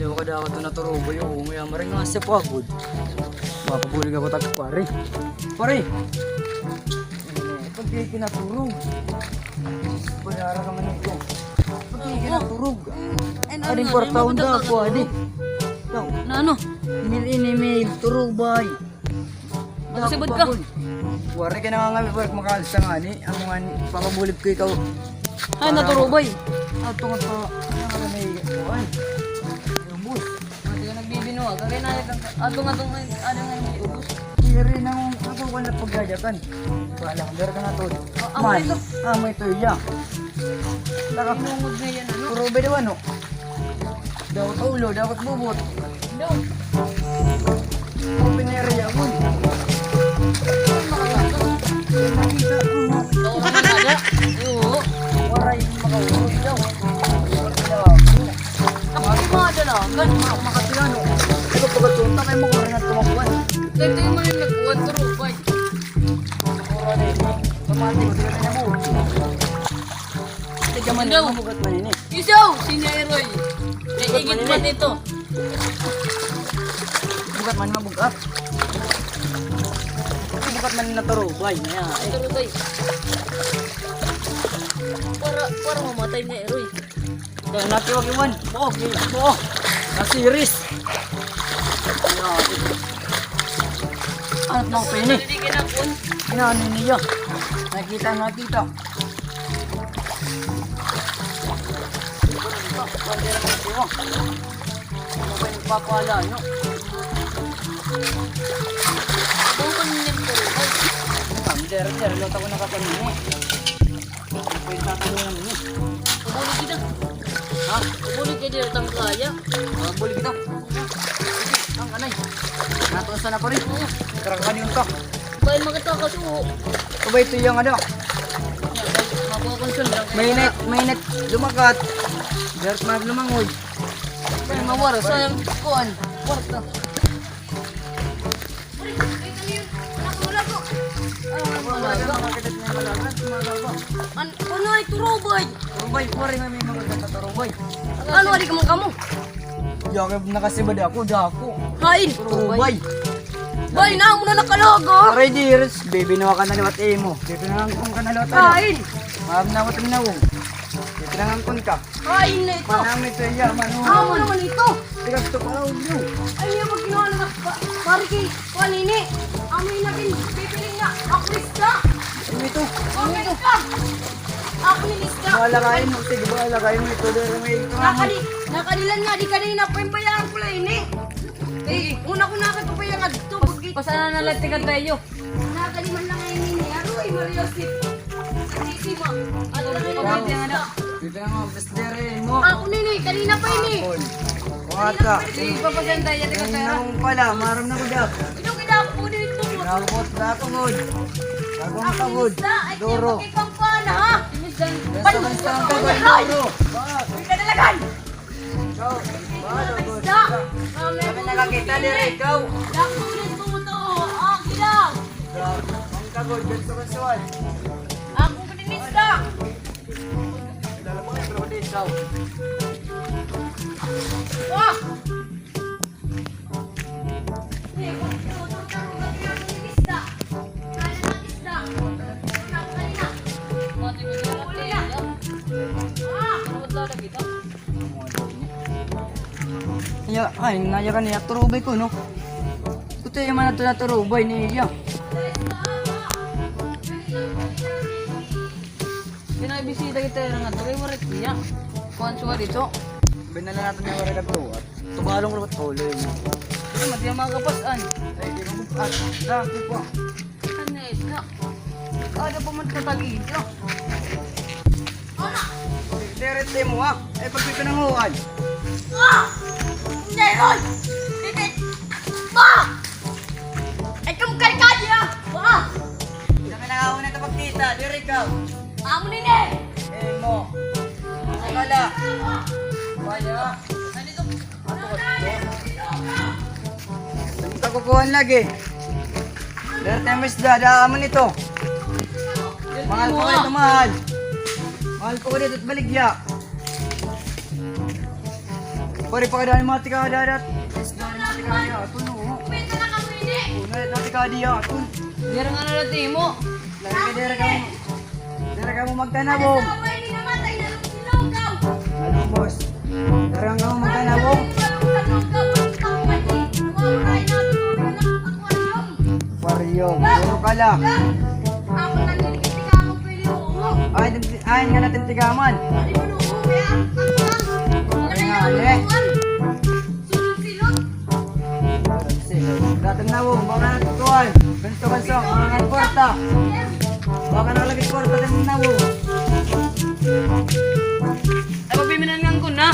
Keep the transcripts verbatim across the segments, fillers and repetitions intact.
Ayaw ka daw ito naturog, ayaw, may amaring nga siya pa, good. Mapabulig ako tag pare. Pare! Pag kinaturog. Pagkara ka man ito. Pag kinaturog. Ay, ano, ano, kwarta ano, ako, ano? Adi. Ito. Na ano? Email, email, turog, bay. Magsibod ka. Waray ka na nga nga, waray makaalsa nga ni. Amo nga ni, papabulig ko ikaw. Ay, naturog, bay. Ato nga pa, ano nga may, ay, ubos. Ate ka nagbibinuha, kagay na yan, ato nga itong, ano nga may ubos. Diri na nga, ako wala pagyayakan. Wala, diri ka na to. Ah, amo ito. Amo ito, iya. Tara. Inungod na yan, ano? Puro ba daw, ano? Dapat ulo, dapat bubot. Daw. Open area, uy. Nakita ko, no? Daw, ano na, da? Oo. Waray, makaulog daw. Ako, yung mga dalagan, mga makatilan, no? Ito, pagkatunta, kaya mo, waray na tumakuan. Ito, ito yung mga nagkuhan, turupay. Puro na ito. Pamati ko, sila na mo. Ito, gaman daw. Mabugat man ini. Isaw! Si Neroy! Kay igit man ito. Bugat man, mabugat. Bugat man na turubay niya. Turubay. Para, para mamatay ni Neroy. Kaya natiwag iwan. Buo, buo. Nasiris. Ano, mga pene? Hindi kinapon. Kinano niya. Nakita, nakita. Ano ba yung papala, no? Ano ba yung puro? Ang dere, dere, lota ko nakatanong, eh. Pwede tatanungan, eh. Pabuli kita. Ha? Pabuli ka dito, tangkaya. Ah, pabuli kita. Ang kanay. Natusan ako rin. Karang kanyon ka. Bay, makita ka, suho. Ito ba ito yung ano? Makuha ko siya, lang. Mainit, mainit lumakat. Dirt man lumangoy. Bay, mawara, sayang kuan. Kwarta. An-, ano ay turubay? Turubay, kuwari nga may mga gata turubay. Ano, adi ka man kamo? Yaka, nakasibad ako, dako. Hain? Turubay. Bay, na mo na nakalaga. Aray, di, Res, bibinuha ka na liwat imo. Bibinuha ka na liwat, ano? Hain? Maam na ako, tingnan mo. Bibinuha ka. Hain na ito. Manami ito, iya, mano. Amo naman ito. Tigas ito, palaw, bro. Ay, niya, pag kinuha na, pa-, pare kay, kuha nini. Amo yung nabin-, bibiling na, ako isda. Ano ito? Ano ito? Ako yung isda. Bahala kayo mo. Sige, bahala kayo mo. Ito, dere, may ito. Nakadi-, nakadilan nga, di kanina, paimbayaan ko lang ini. Eh, una ko nakatupay lang adto. Pas-, pasana na lang, tigas tayo. Nakadi man lang ini ni Aroy, Mario, si, si Sima. Ano lang yung mga isda? Dito na mo, bes dere mo. Ako nini, kanina pa ini. Apon. Wata. Sige, papasyan tayo, tigas tayo. Kanina mo pala, maram na ko dap. Ito, kailangan ko dito. Nabot na ako, good. Ako ang tagod. Duro. Ay, kayo magkikampana, ha? Basta, basta ang tagod, duro. Uy, kadalagan! Ikaw, bahala, good. Isda! Kami nakakita diri, ikaw. Dako rin po ito. Ah, gila! Ang tagod, ganso-gansoan. Ako ko din isda. Kilala mo na, pero hindi ikaw. Ah! Iya, ay, naya ka niya, turubay ko, no? Kuto iya man ato na turubay ni iya. Pinabisita kita nga diri, waray niya. Kuan siya dito. Binala natin nga waray nagtuwad. Tubalong ruwat ulo yun. Hindi, mati ang mga kapas-an. Ay, di ko magpas. Dati pa. Ano, isda? Kada pa man katagid, no? Deret mo, ha? Ay, pagpipinanguhan. Ah! Hindi, Roy! Hindi! Ma! Ay, kung karikadi, ha? Ma! Hindi ka na ako na kapagkita, diri ka. Amo nini! Eh, mo. Wala. Wala. Nandito. Ang kakukuhan lagi. Derte mo isda, daan mo nito. Mahal pa kayo ito, mahal. Mahal pa ko dito at baligya. Pare, pakadaan mga tikada dat. Pakadaan mga tikada aton, o. Pwede na kami, di. O, na, na tikada aton. Dira nga na natin mo. Lagi ka, dira ka mo. Dira ka mo magtanaw, o. Ano, boss? Dira ka mo magtanaw, o. Aquarium. Puro ka la. Ay, ay, nga natin tigaman. Ay, nga, ale. Datang na, o. Baka na tutuan. Ganito, ganito. Mga kwarta. Baka na lagi kwarta, datang na, o. Ay, pagpiminan nga ko na.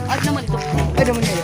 At naman ito. Ay, naman ito.